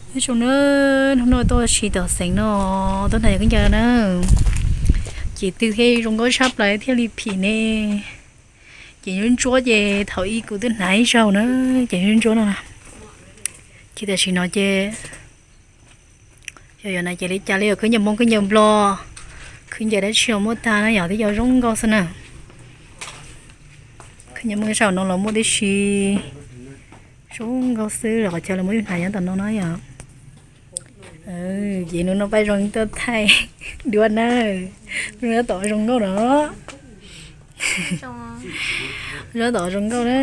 Nyob zoo na, hnub no tuaj ua si tom xeev no, tuaj hnav yog khaub ncaws na. Ces twb thiaj zoo nkauj tshaj plaws thiaj li phim ne. Ces ntsuab ntsuab ces thaum ub kuv twb hnav ib zaug na, ces ntsuab ntsuab no. Ces tam sim no ces yog yuav hnav ces li cas li, yog khaub ncaws Hmoob khaub ncaws Nplog, khaub ncaws dab tsi los muaj tag na yom, twb yog zoo nkauj xwb na. Khaub ncaws Hmoob zaum no los muaj tib si zoo nkauj xwb, los qhov chaw los muab yus hnav nyob tom no na yom. Ces hnub no Paj Zoo tuaj thaij duab na, hnub no tom zoo nkauj no, zoo tom zoo nkauj na.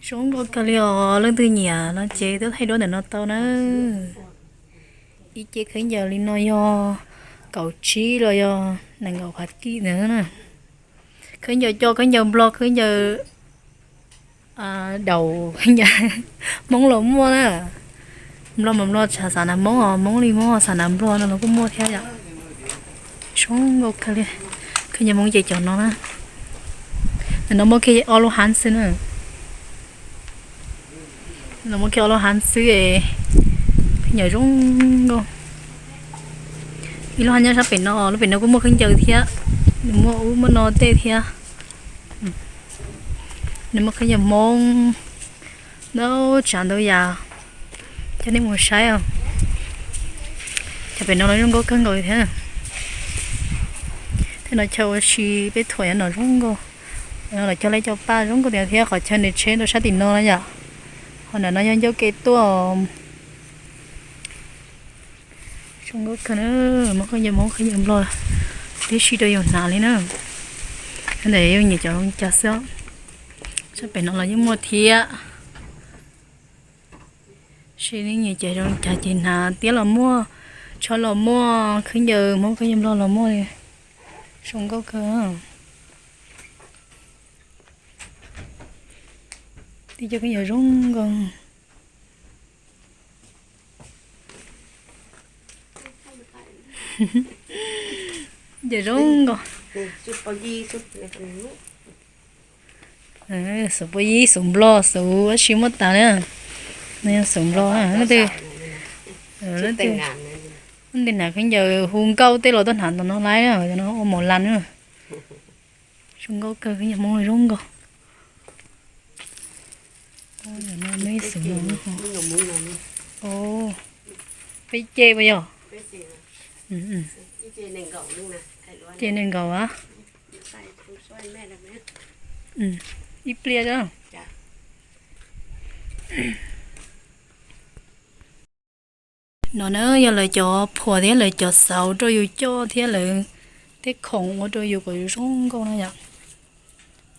Zoo nkauj kawg li os, leej twg nyiam no ces tuaj thaij duab ntawm no tau na. Ib ce khaub ncaws li no yog kaum tsib los yog nees nkaum phav tim ntawd na. Khaub ncaws coj, khaub ncaws Nplog, khaub ncaws daus, khaub ncaws Hmoob los muaj na. Nplog mas Nplog, xav hnav Hmoob os Hmoob li Hmoob, xav hnav Nplog no los kuj muaj thiab yom. Zoo nkauj kawg li. Khaub ncaws Hmoob ces cov no na. Ntawm no muaj kiag ob lub hab xwb na. Los muaj kiag ob lub hab xwb, khaub ncaws zoo nkauj. Ib lub hab nyob sab pem no, lub pem no kuj muaj khaub ncaws thiab, nws muaj ub muaj no tej thiab. Nws muaj khaub ncaws Hmoob ntau tsav ntau yam, coj nej mus saib os. Cov pem no los zoo nkauj kawg nkaus li thiab. Tej no chaw ua si peb thuam nyob no zoo nkauj. No los cog lej cog paj zoo nkauj tiag thiab, qhov chaw nws tsheb rau sab tim no na yom. Ho ntawm no yog ncauj kev tuaj. Zoo nkauj kawg na, muaj khaub ncaws Hmoob khaub ncaws Nplog tib si rau yus hnav li na. Ntawm yus nyiam cov zoo cas xwb. Sab pem no los yeej muaj thiab. Seb nej nyiam cov zoo cas ces hnav, tiab los muaj, tsho los muaj, khaub ncaws Hmoob khaub ncaws Nplog los muaj li. Zoo nkauj kawg. Tib co khaub ncaws zoo nkauj. Ncaws zoo nkauj. Xuv pos yib, xuv Nplog, xuv dab tsi muaj tas na. No yog xuv Nplog, leej twg hnav khaub ncaws hu nkauj tej los tuaj hnav ntawm no lawm, ua mos las na. Zoo nkauj kawg, khaub ncaws Hmoob zoo nkauj. Peb ce puas yog? Ce nees nkaum a. Ib pliag. No na yog lawv cov phuam thiab lawv cov xauv rau yus coj thiab lawv tej khoom ua rau yus kom yus zoo nkauj na yom.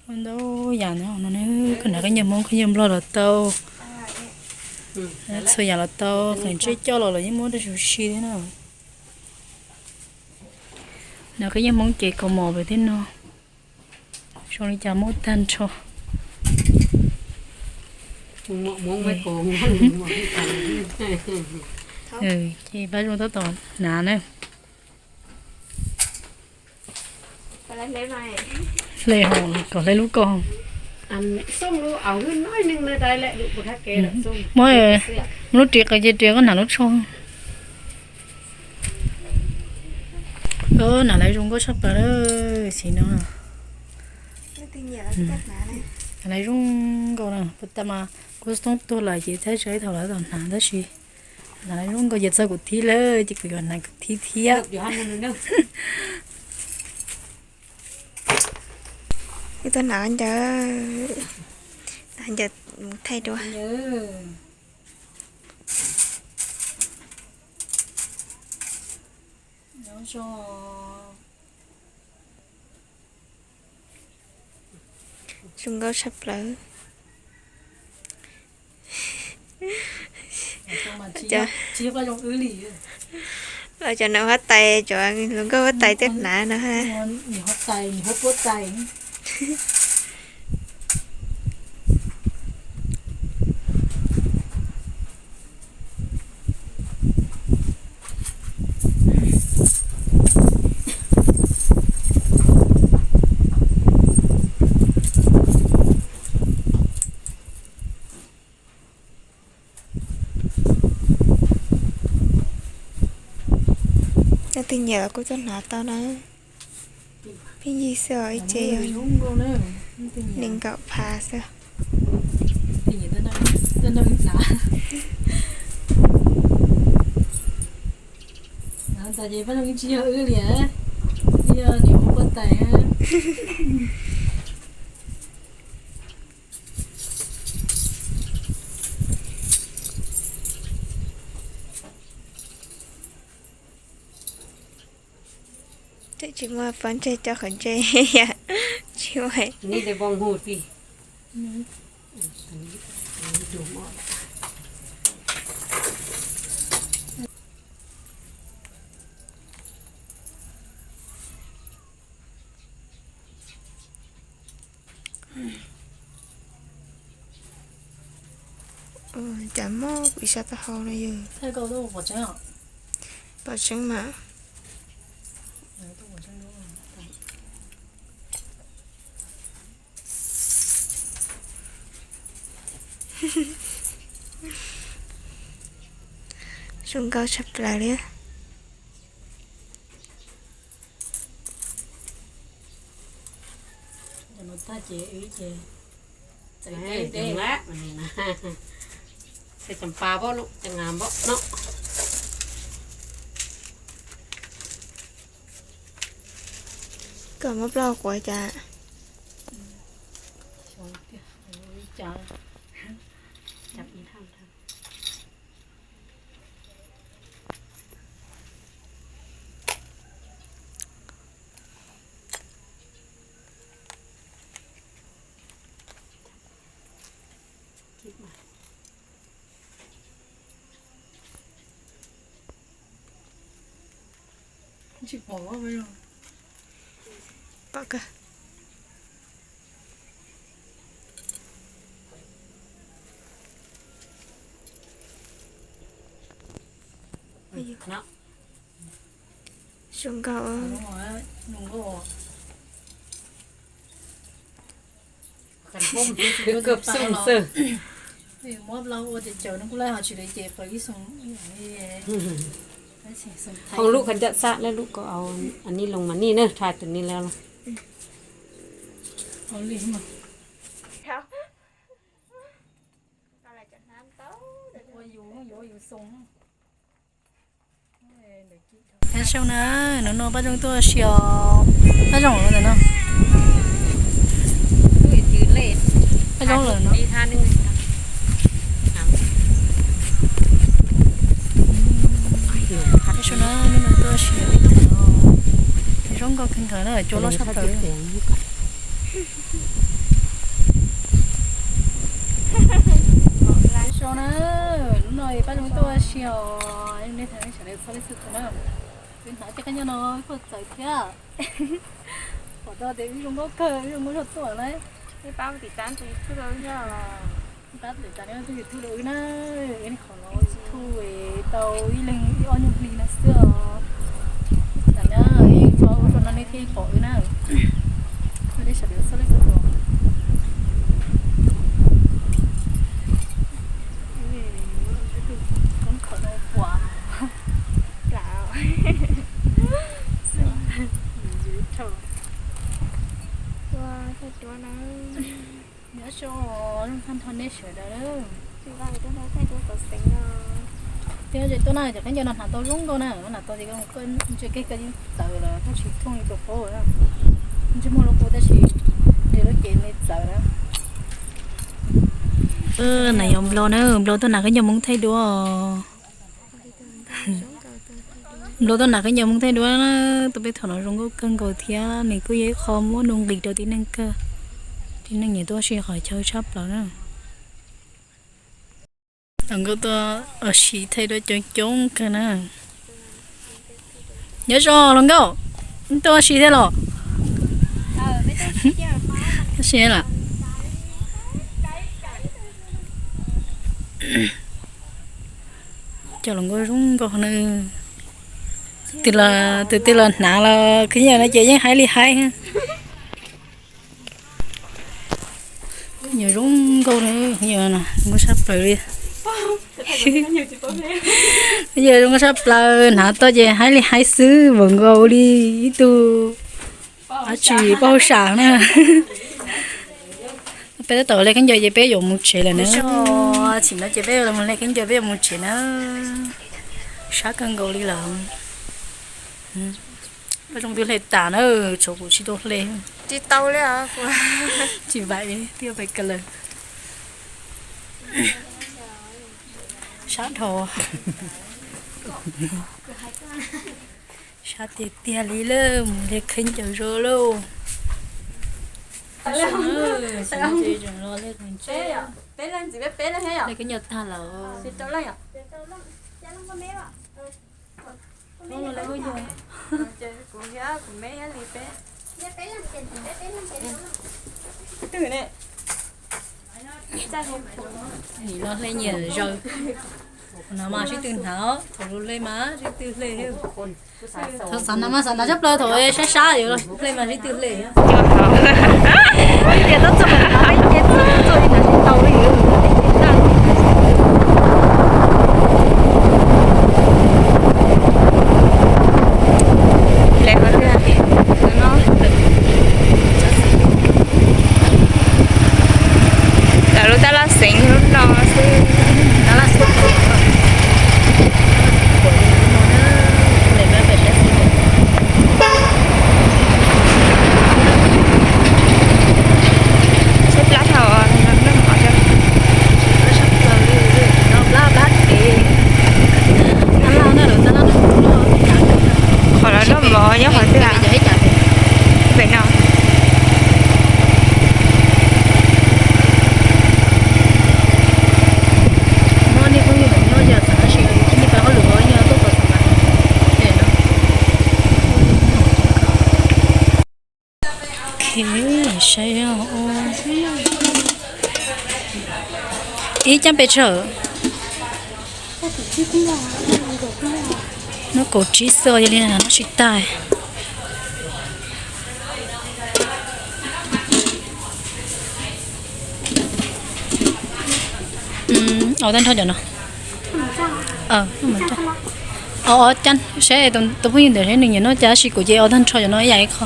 Ua ntau yam no, koj hnav khaub ncaws Hmoob khaub ncaws Nplog los tau, txhua yam los tau, qhov ntsej coj los los yeej muab rau yus si thiab na. Hnav khaub ncaws Hmoob ces kaus mom pem tej no zoo li cas muaj tag nrho. Ces Paj Zoo tab tom hnav na. Hle ho kom hle lub ko. Muab, muab lub ris qe ces ris koj hnav lub tsho. Hnav lawv zoo nkauj tshaj plaws lawm xim no. Hnav lawv zoo nkauj na, puas tag mas kuv xoob tuag lawm ces txhob tso ib thaum lawv tau hnav tab sis hnav lawv zoo nkauj ces txog kuv thib lawm ces kuv yuav hnav kuv thib thiab. Ib tug hnav ncawg, hnav ncawg mus thaij dua. Zoo nkauj tshaj plaws. Los cov no huab tais, cov hluas nkauj huab tais twb hnav no ha. Leej twg nyiam los kuj tuaj hnav tau na. Pheej yig xwb os, ib ce yog nees nkaum phav xwb. Twb tsis muaj pob ntseg coj qhov ntsej, tsis muaj. Cas mob kuv ib sab taub hau no yog. Pom tseeb mas. Zoo nkauj tshaj plaws li. Koj muab plaub quav cas. Pom kawg. Zoo nkauj. Hoo lub khav ncaws xab lawm lub ko au, ni loo mas ni na, tha tus ni lawm los. Nyob zoo na, hnub no Paj Zoo tuaj si os. Paj Zoo los ntawm no. Paj Zoo lawm no. Nyob zoo na, hnub no tuaj si os. Zoo nkauj kawg nkaus na, cua loj tshaj plaws. Nyob zoo na, hnub no Paj Zoo tuaj si os. Nej thaum nej sawv daws txhua leej txhua tus na, wb hnav tej kab nyob no wb kuj txawv thiab. Pom tau tias wb zoo nkauj kawg, wb zoo nkauj tshaj tuaj na. Pab tiv tas tus YouTube rau wb na, wb qhov los YouTube tau ib leeg ib ob nyuag hli no xwb os. Tam no ua zog no nej thiaj pom wb na. Wb sawv daws txhua leej txhua tus. Koob khawm no puas plam. Nyob zoo, zoo tag nrho nej sawv daws. Peb tuaj na, cov khaub ncaws no hnav tau zoo nkauj na, hnav tau ces koj ntsia kiag koj yeej txawv lawm, koj tsis thooj li tus qub na. Ntsej muag lub qub tab sis ntshe lub cev me txawv na. Na yog Nplo na, Nplo tuaj hnav khaub ncaws Hmoob thaij duab. Nplo tuaj hnav khaub ncaws Hmoob thaij duab na, tus peb thaum no zoo nkauj kawg nkaus thiab nws kuj yog ib qho muab nuj nqis rau tib neeg kawg. Tib neeg nyiam tuaj si qhov chaw tshaj plaws na. Hluas nkauj tuaj ua si thaij duab coob coob kawg na. Nyob zoo hluas nkauj, tuaj ua si thiab los? Ua si lawm. Cov hluas nkauj zoo nkauj na. Tus twg los hnav los khwv nyiam no ces yeej haib li haib. Khwv nyiam zoo nkauj na, khwv nyiam zoo nkauj tshaj plaws li. Yog zoo nkauj sab plaws, hnav tau ces haib li haib xwb, npaum nkaus li ib tug dab tsi poj hauj sam na. Peb tab tom hle khaub ncaws ces peb yuav mus tsev lawm na. Tsis no ces peb hle khaub ncaws peb yuav mus tsev na. Sab kawg nkaus li lawm. Paj Zoo twb hle tas na, tshuav kuv tsis tau hle. Tsis tau li. Tsis vaim, twb pais kawg lawm. Sab dhau. Sab tiag tiag li lawm, mus hle khaub ncaws zoo lauj. Hle khaub ncaws tag lawm. Nim no hle nyiam zaws. No mas sib tw hnav, thaum lus hle mas sib tw hle. Thaum xav hnav mas xav hnav tshaj plaws, thaum sab sab yuav hle mas sib tw hle. Tias tab txog hnav ces txog txog hnav tsis tau li. Lawv lub tab laj xeev lub no xwb. Tshaib plab dhau, noj mov. Qhov no noj mov nyob qhov twg? Pem no. Ib cab pes tsawg? Noj kaum tsib xwb, yog li no noj tsis tag. Ob tag nrho cov no. Ob, ob cab, saib tus phooj ywg ntawd saib nws nyiam noj cas, tab sis kuv ces ob tag nrho cov no ib yam ib qho.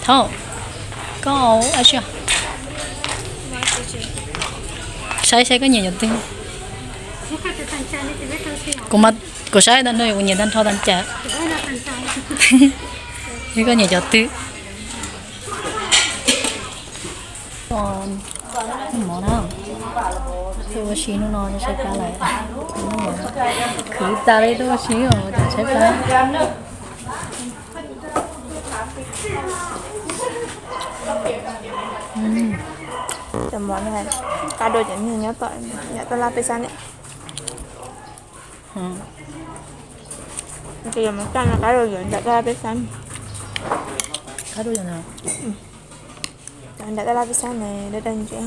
Thaum koj, saib saib koj nyiam cov twg. Kuv mas, kuv saib tag nrho kuv nyiam tag nrho tag cas. Koj nyiam cov twg? Noj mov na, tuaj ua si hnub no tshaib plab lawm. Khwv tas li tuaj ua si os, tshaib plab. Cov mov no qab dua cov niag nyob tom yav tab laj peb xab ne. Ces yog mov caj no qab dua yam nram tab laj peb xab. Qab dua yam nram tab laj peb xab ne, dawb dawb ntsev.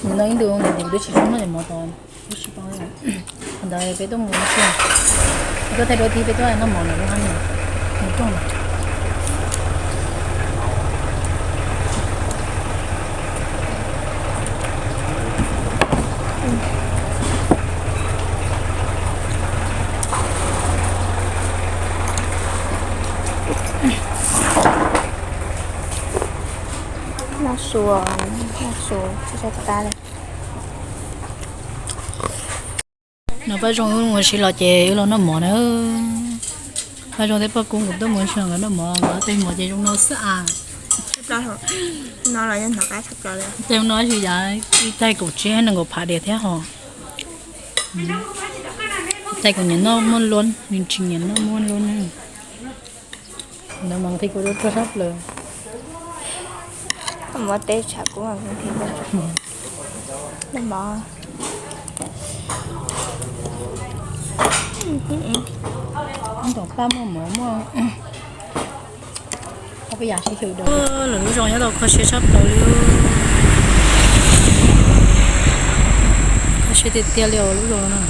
Nim no ib ntus ntawm kuv twb tsis tshua noj cov mov tod, twb tsis paub. Qhov ntawd peb tuaj mus ua si, peb tuaj thaij duab thiab peb tuaj noj mov ntawm lub hab no, mus rooj lawm. Noj su, noj su, tsis tau tab li. No Paj Zoo wb mus ua si los ces wb los noj mov na. Paj Zoo thiab Paj Kub nkawd tuaj mus ua si los nkawd noj mov, nkawd tej mov ces zoo no xwb as. Tej no tsis yav ib taig kaum tsib nees nkaum phav dias thiab hos. Tais kuv nyiam noj muaj luab, nws tsis nyiam noj muaj luab na. Noj mov nqhis kuv rau tuag sab plaws. Muab teb tshav kub nqhis rau. Noj mov. Ib ntom paj muaj mov muaj ob peb yam sib xyaw. Lawv lub zos nyob tau kho siab tshaj plaws li. Kho siab tiag tiag li os lub zos no.